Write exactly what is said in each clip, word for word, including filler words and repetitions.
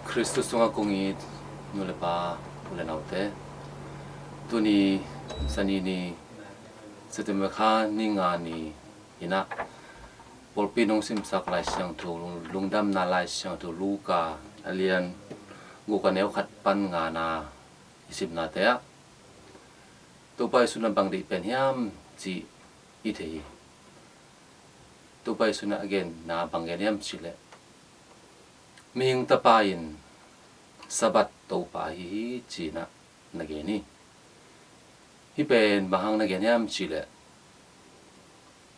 Khristu sungah kong it nu le pa, u le naute, tuni Sani ni, September kha ni nga ni in ah, pawlpi nong simsak Lai Siangtho, lungdamna Lai Siangtho Luka a lian guk a neu khat pan ngana i simnate ah, Topa Jesu in a bang deih pen hiam cih i thei hi. Topa Jesu in a genna bang gen hiam cih leh, mihing Tapa in Sabbath Topa ahi hi ci-in ah na gen hi. Hih pen bang hang na gen hiam cih leh,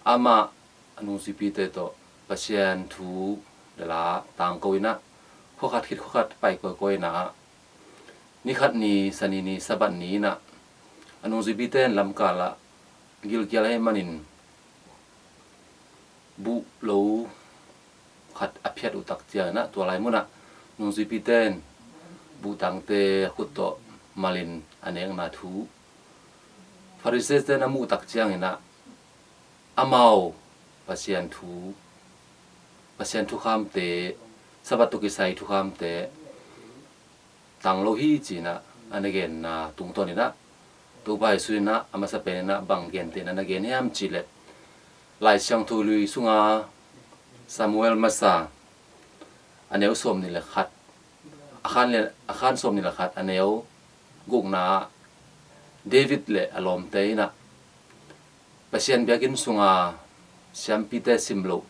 amah a nungzuipite tawh Pasian thu le la tangko in ah, khuakhat khit khuakhat pai kawikawi in ah, ni khat ni, Sani ni, Sabbath ni in ah, a nungzuipite in lamkal ah gilkial ahih manin buh lo khat a phiat uh tak ciangin ah, tua lai munah nungzuipite in buhtangte a khut tawh malin a nekna thu Pharisee-te in a muh tak ciangin ah, amau Pasian thu, Pasian thukhamte, Sabbath tawh kisai thukhamte tang lo hi ci-in ah a na genna tungtawn in ah, Topa Jesu in ah a masa pen in ah bang gentehna na gen hiam cih leh, Lai Siangtho Lui sunga Samuel masa a neu sawm nih le khat, a khan le, a khan sawm nih le khat a neu gukna ah, David le a lawmte in ah Pasian biakinn sunga siampite sim loh,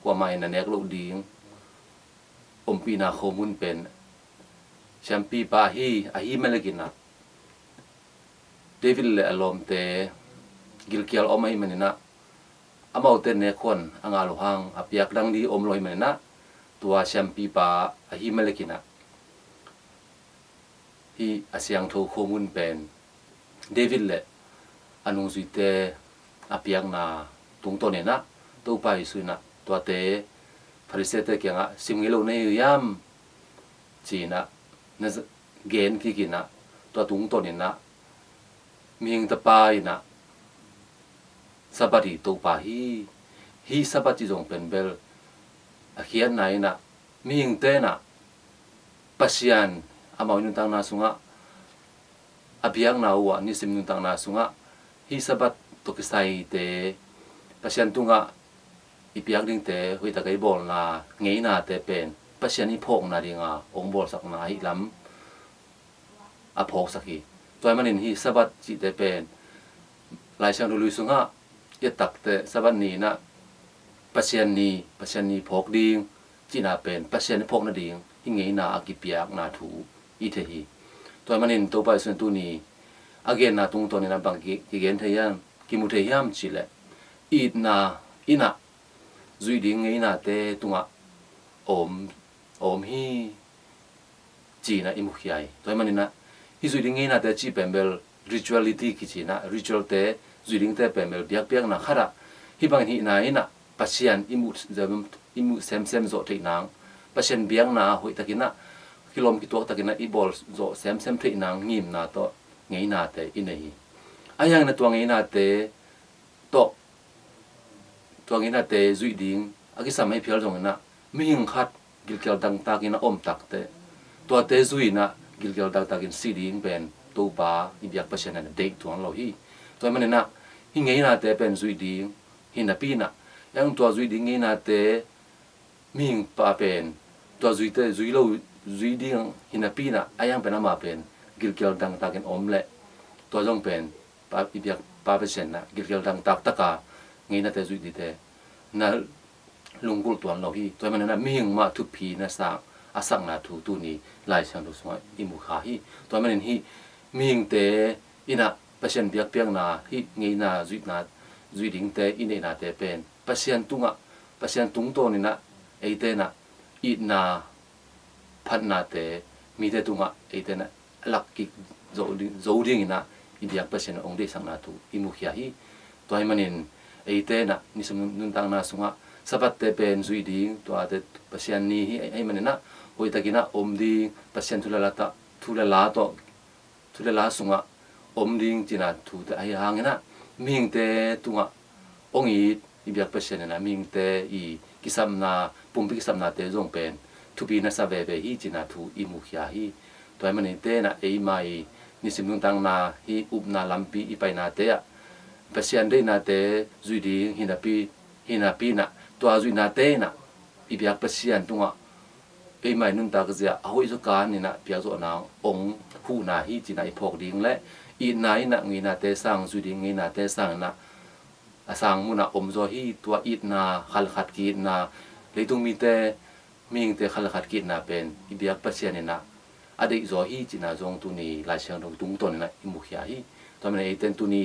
kuamah in a nek loh ding ompihna khomun pen siampipa ahi Ahimelek in ah, David le a lawmte gilkial om ahih manin ah, amaute nek khuan a ngah loh hang a piak dang ding om lo ahih manin ah, tua siampipa Ahimelek in ah hih a siangtho khomun pen David le a nungzuite a piakna tungtawn in ah, Topa Jesu in ah tuate Pharisee-te kiangah sim ngei lo na hi uh hiam ci-in ah na z-, gen kik in ah, tua tungtawn in ah mihing Tapa in ah Sabbath i Topa hi, hih Sabbath cih zong pen bel a khiatna in ah, mihingte in ah Pasian amau i nuntakna sungah, a biakna uh ah nisim nuntakna sungah hih Sabbath tawh kisaite, Pasian tungah i piak dingte, hoihtak a i bawlna ngeinate pen Pasian i phawkna dinga hong bawlsakna ahih lam a phawksak hi. Tua ahih manin hih Sabbath cihte pen Lai Siangtho Lui sungah i et tak teh, Sabbath ni in ah Pasian ni, Pasian ni phawk ding cihna pen Pasian i phawk nading hih ngeina a kipiakna thu i thei hi. Tua ahih manin Topa Jesu in tuni a genna tungtawn in ah bang ki, kigen thei hiam, kimu thei hiam cih leh, itna in ah zuih ding ngeinate tungah a om, a om hi ci-in ah i mukhia hi. Tua ahih manin ah hih zuih ding ngeinate cih pen bel rituality kici in ah, ritualte, zuih dingte pen bel biakpiakna khat ah, hih bangin hihna in ah Pasian i muh, i muh semsem zawh theih nang, Pasian biakna ah hoihtak in ah kilawm kituak tak in ah i bawl zawh semsem theih nang ngimna tawh ngeinate i nei hi. Ahi hangin ah tua ngeinate tawh, tua ngeinate zuih ding a kisam ahi phial zongin ah, mihing khat gilkial dangtak in a om tak teh, tuate zui in ah gilkial dangtak in si ding pen Topa i biak Pasian in a deih tuan lo hi. Tua ahih manin ah hih ngeinate pen zuih ding hi napi in ah, a hang tua zuih ding ngeinate mihing pa pen tua zuite, zui lo, zui ding hi napi in ah, a hang pen amah pen gilkial dangtak in om leh, tua zong pen pa, i biak pa Pasian in ah gilkial dangtak taka ngeinate zuih dingte na lunggulh tuan lo hi. Tua ahih manin ah mihing mah thupi na sa, a sakna thu tuni Lai Siangtho sungah i mu kha hi. Tua ahih manin hih mihingte in ah Pasian biakpiakna, hih ngeina zuihna, zuih dingte i neihnate pen Pasian tungah, Pasian tungtawn in ah eite in ah itna, phatnate mite tungah eite in ah a lak kik zo ding, zo dingin ah i biak Pasian in hong deihsakna thu i mukhia hi. Tua ahih manin eite in ah nisim nun, nuntakna sungah Sabbath-te pen zuih ding, tuate Pasian ni hi, ahih manin ah hoihtakin ah om ding, Pasian thu le la tawh, thu le la tawh, thu le la sungah om ding cihna thute ahi hangin ah, mihingte tungah hong it i biak Pasian in ah mihingte i kisapna, pumpi kisapnate zong pen thupi na sa veve hi cihna thu i mukhia hi. Tua ahih manin eite in ah eima i nisim nuntakna hih upna lampi i painate ah Pasian deihnate zui ding hi napi, hi napi in ah tua zuihnate in ah i biak Pasian tungah eima i nuntak zia a hoih zaw kan in ah piakzawhna hong huhna hi cihna i phawk ding le itna in ah ngeinate sang zui ding, ngeinate sang in ah a sang munah om zaw hi. Tua itna, khalkhat ki-itna, leitung mite, mihingte khalkhat ki-itna pen i biak Pasian in ah a deih zaw hi cihna zong tuni Lai Siangtho tungtawn in ah i mukhia hi. Tua manin eite in tuni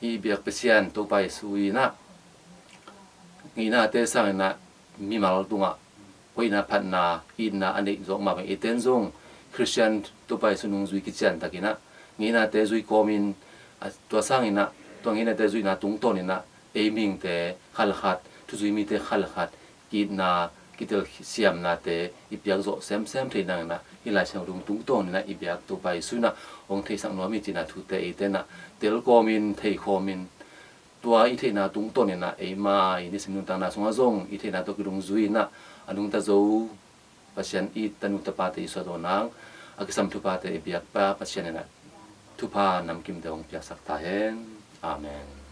i biak Pasian Topa Jesu in ah ngeinate sang in ah mimal tungah hoihna, phatna, itna a neih zawk mah bang eite in zong Khristian Topa Jesu nungzui kician tak in ah ngeinate zui kawmin, a, tua sang in ah tua ngeinate zuihna tungtawn in ah ei mihingte khalkhat, thuzui mite khalkhat, itna, kitelsiamnate i piakzawh semsem theih nang in ah hih Lai Siangtho tungtawn in ah i biak Topa Jesu in ah hong theisak nuam hi cihna thute eite in ah telkawmin, theikhawmin, tua i theihna tungtawn in ah eima i nisim nuntakna sungah zong i theihna tawh kidongzui in ah a nungta zo Pasian i tanu tapate i suahdawnang a kisam thuphate i biakpa Pasian in ah thupha namkimte hong piaksak ta hen. Amen.